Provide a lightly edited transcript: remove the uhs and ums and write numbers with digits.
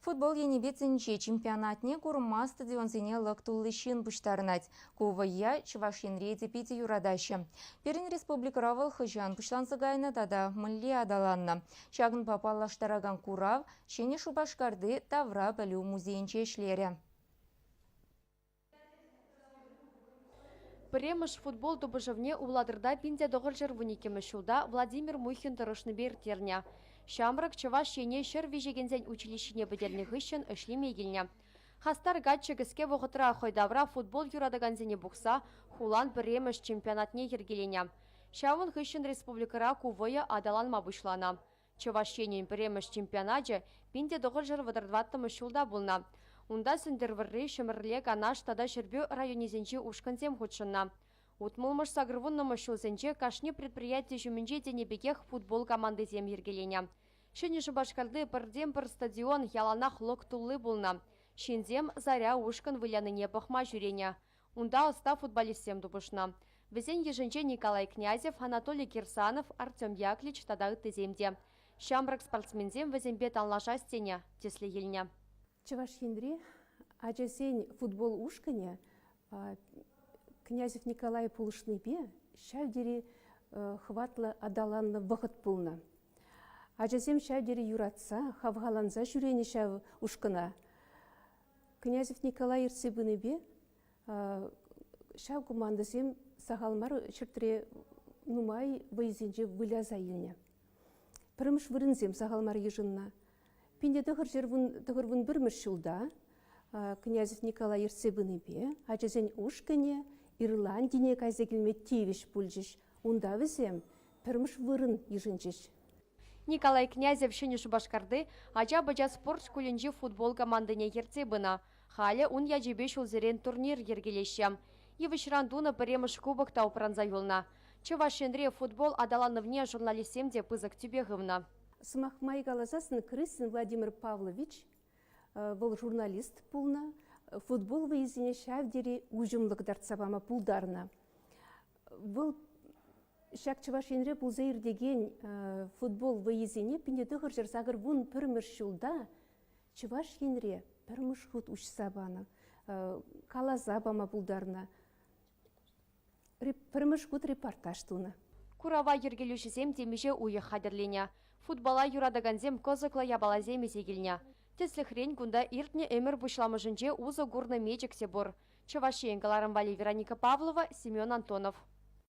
Футбол енӗпе тӗнче чемпионатне курма стадионсене лӑк тулли ҫын пуҫтарӑнать. Ку вӑййа Чӑваш Енре те питӗ юратаҫҫӗ. Пирӗн республикӑра вӑл хӑҫан пуҫланса кайнӑ тата мӗнле аталаннӑ? Ҫакӑнпа паллаштаракан курав Ҫӗнӗ Шупашкарти тавра пӗлӳ музейӗнче ӗҫлерӗ. Пӗрремӗш футбол тупӑшӑвне Улатӑрта 1912 ҫулта Владимир Мухин тӑрӑшнипе ирттернӗ. Ҫамрӑк Чӑваш Ене ҫӗр виҫекенсен училищине пӗтернӗ хыҫҫӑн ӗҫлеме килнӗ. Хастар каччӑ кӗске вӑхӑтра хӑй тавра футбол юратакансене пухса хулан пӗрремӗш чемпионатне йӗркеленӗ. Ҫавӑн хыҫҫӑн республикӑра ку вӑйӑ аталанма пуҫланӑ. Чӑваш Енӗн пӗрремӗш чемпионачӗ 1934 ҫулта пулнӑ. Унта Сӗнтӗрвӑрри, Ҫӗмӗрле, Канаш тата Ҫӗрпӳ районӗсенчи ушкӑнсем хутшӑннӑ. Утмӑлмӗш сакӑрвуннӑмӗш ҫулсенче кашни предприяти ҫумӗнче тенӗ пекех футбол командисем йӗркеленӗ. Ҫӗнӗ Шупашкарти пӗртен-пӗр стадион яланах лӑк тулли пулнӑ. Ҫынсем Заря ушкӑн вылянине пӑхма ҫӳренӗ. Унта ӑста футболистсем тупӑшнӑ. Вӗсен йышӗнче Николай Князев, Анатолий Кирсанов, Артем Яклич тата ыттисем те. Ҫамрӑк спортсменсем вӗсемпе танлашас тенӗ, тӗслӗх илнӗ. Чӑваш Енри ачасен футбол ушкӑнӗ Князев Николай пулӑшнипе ҫав тери хӑватлӑ аталаннӑ вӑхӑт пулнӑ. Ачасем ҫав тери юратса, хавхаланса ҫӳренӗ ҫав ушкӑна. Князев Николай ертсе пынипе ҫав командӑсем сахал мар ҫӗртре нумай вӑйӑсенче выляса илнӗ. Пӗрремӗш вырӑнсем сахал мар йышӑннӑ. 1991 ҫулта Князев Николай ертсе пынипе ачасен ушкӑнӗ Ирландине кайса килме тивӗҫ пулчӗҫ. Унта вӗсем пӗрремӗш вырӑн йышӑнчӗҫ. Николай Князев Ҫӗнӗ Шупашкарти ача-пӑча спорт шкулӗнчи футбол командине ертсе пынӑ. Халӗ ун ячӗпе ҫулсерен турнир йӗркелеҫҫӗ. Йывӑҫран тунӑ пӗрремӗш кубок та упранса юлнӑ. Чӑваш Енре футбол аталанӑвне журналистсем те пысӑк тӳпе хывнӑ. Сӑмах май каласассӑн Крысин Владимир Павлович вӑл журналист пулнӑ, футбол вӑййисене ҫав тери уҫӑмлӑ кӑтартса пама пултарнӑ. Вӑл ҫак Чӑваш Енре пулса иртекен футбол вӑййисене 1981 ҫулта Чӑваш Енре пӗрмӗш хут уҫса панӑ, каласа пама пултарнӑ. Пӗрмӗш хут репортаж тунӑ. Курава йӗркелӳҫӗсем темиҫе уйӑх хатӗрленӗ. Футбола юратакансем кӑсӑклӑ япаласем илсе килнӗ. Тӗслӗхрен, кунта иртнӗ ӗмӗр пуҫламӑшӗнче усӑ курнӑ мечӗк те пур. Чӑваш Ен кӑларӑм валли Вероника Павлова, Семен Антонов.